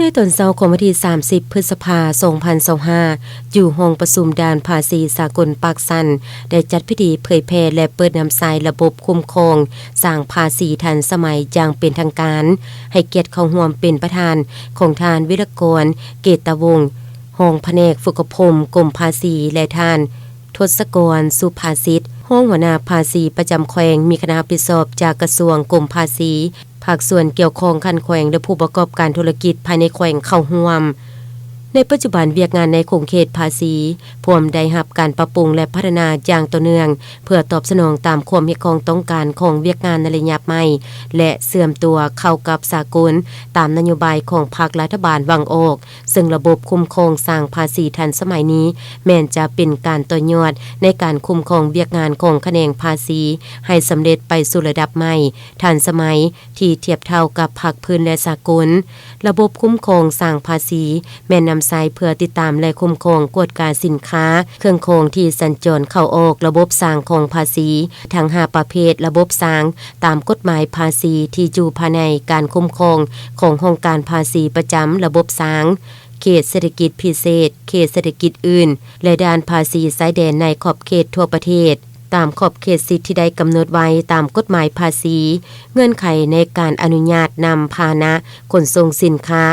ໃນຕອນເຊົ້າຂອງວັນທີສາມສິບ ພຶດສະພາ ສອງພັນຊາວຫ້າ ຢູ່ຫ້ອງປະຊຸມດ່ານພາສີສາກົນປາກຊັນ ໄດ້ຈັດພິທີເຜີຍແຜ່ ແລະ ເປີດນຳໃຊ້ລະບົບຄຸ້ມຄອງສ້າງພາສີທັນສະໄໝຢ່າງເປັນທາງການ, ໃຫ້ກຽດເຂົ້າຮ່ວມເປັນປະທານຂອງທ່ານ ວິລະກອນ ເກດຕະວົງ ຮອງພະແນກຝຶກອົບຮົມກົມພາສີ ແລະ ທ່ານ ທົດສະກອນ ສຸພາສິດ ຮອງຫົວໜ້າພາສີປະຈຳແຂວງ, ມີຄະນະຮັບຜິດຊອບຈາກກະຊວງ, ກົມພາສີ, ພາກສ່ວນກ່ຽວຂ້ອງຂັ້ນແຂວງ ແລະ ຜູ້ປະກອບການທຸລະກິດພາຍໃນແຂວງເຂົ້າຮ່ວມ. ໃນປັດຈຸບັນ, ວຽກງານໃນຂົງເຂດພາສີພວມໄດ້ຮັບການປັບປຸງ ແລະ ພັດທະນາຢ່າງຕໍ່ເນື່ອງ ເພື່ອຕອບສະໜອງຕາມຄວາມຮຽກຮ້ອງຕ້ອງການຂອງວຽກງານໃນໄລຍະໃໝ່ ແລະ ເຊື່ອມຕົວເຂົ້າກັບສາກົນ ຕາມນະໂຍບາຍຂອງພັກລັດຖະບານຫວັງອອກ, ເຊິ່ງລະບົບຄຸ້ມຄອງສ້າງພາສີທັນສະໄໝນີ້ ແມ່ນຈະເປັນການຕໍ່ຍອດໃນການຄຸ້ມຄອງວຽກງານຂອງຂະແໜງພາສີ ໃຫ້ສຳເລັດໄປສູ່ລະດັບໃໝ່, ທັນສະໄໝ ທີ່ທຽບເທົ່າກັບພາກພື້ນ ແລະ ສາກົນ. ລະບົບຄຸ້ມຄອງສ້າງພາສີ ແມ່ນນຳໃຊ້ເພື່ອຕິດຕາມ ແລະ ຄຸ້ມຄອງກວດກາສິນຄ້າ, ເຄື່ອງຂອງທີ່ສັນຈອນເຂົ້າອອກລະບົບສ້າງຂອງພາສີທັງຫ້າປະເພດລະບົບສ້າງ ຕາມກົດໝາຍພາສີທີ່ຢູ່ພາຍໃນການຄຸ້ມຄອງຂອງຫ້ອງການພາສີປະຈຳລະບົບສ້າງ, ເຂດເສດຖະກິດພິເສດ, ເຂດເສດຖະກິດອື່ນ ແລະ ດ່ານພາສີຊາຍແດນໃນຂອບເຂດທົ່ວປະເທດ, ຕາມຂອບເຂດສິດທີ່ໄດ້ກຳນົດໄວ້ຕາມກົດໝາຍພາສີ, ເງື່ອນໄຂໃນການອະນຸຍາດນຳພາຫະນະຂົນສົ່ງສິນຄ້າ,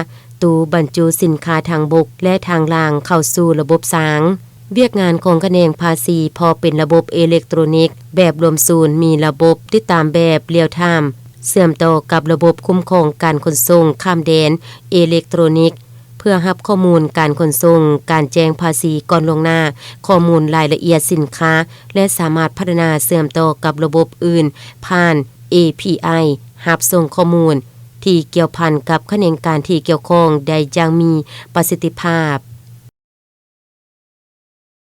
ຕູ້ບັນຈຸສິນຄ້າທາງບົກ ແລະ ທາງລ່າງເຂົ້າສູ່ລະບົບສ້າງ. ວຽກງານຂອງຂະແໜງພາສີພໍເປັນລະບົບເອເລັກໂຕຣນິກແບບລວມສູນ, ມີລະບົບຕິດຕາມແບບລຽວທາມ ເຊື່ອມຕໍ່ກັບລະບົບຄຸ້ມຄອງການຂົນສົ່ງຂ້າມແດນເອເລັກໂຕຣນິກ ເພື່ອຮັບຂໍ້ມູນການຂົນສົ່ງ, ການແຈ້ງພາສີກ່ອນລ່ວງໜ້າ, ຂໍ້ມູນລາຍລະອຽດສິນຄ້າ ແລະ ສາມາດພັດທະນາເຊື່ອມຕໍ່ກັບລະບົບອື່ນຜ່ານ ເອພີໄອ ຮັບສົ່ງຂໍ້ມູນທີ່ກ່ຽວພັນກັບຂະແໜງການທີ່ກ່ຽວຂ້ອງໄດ້ຢ່າງມີປະສິດທິພາບ.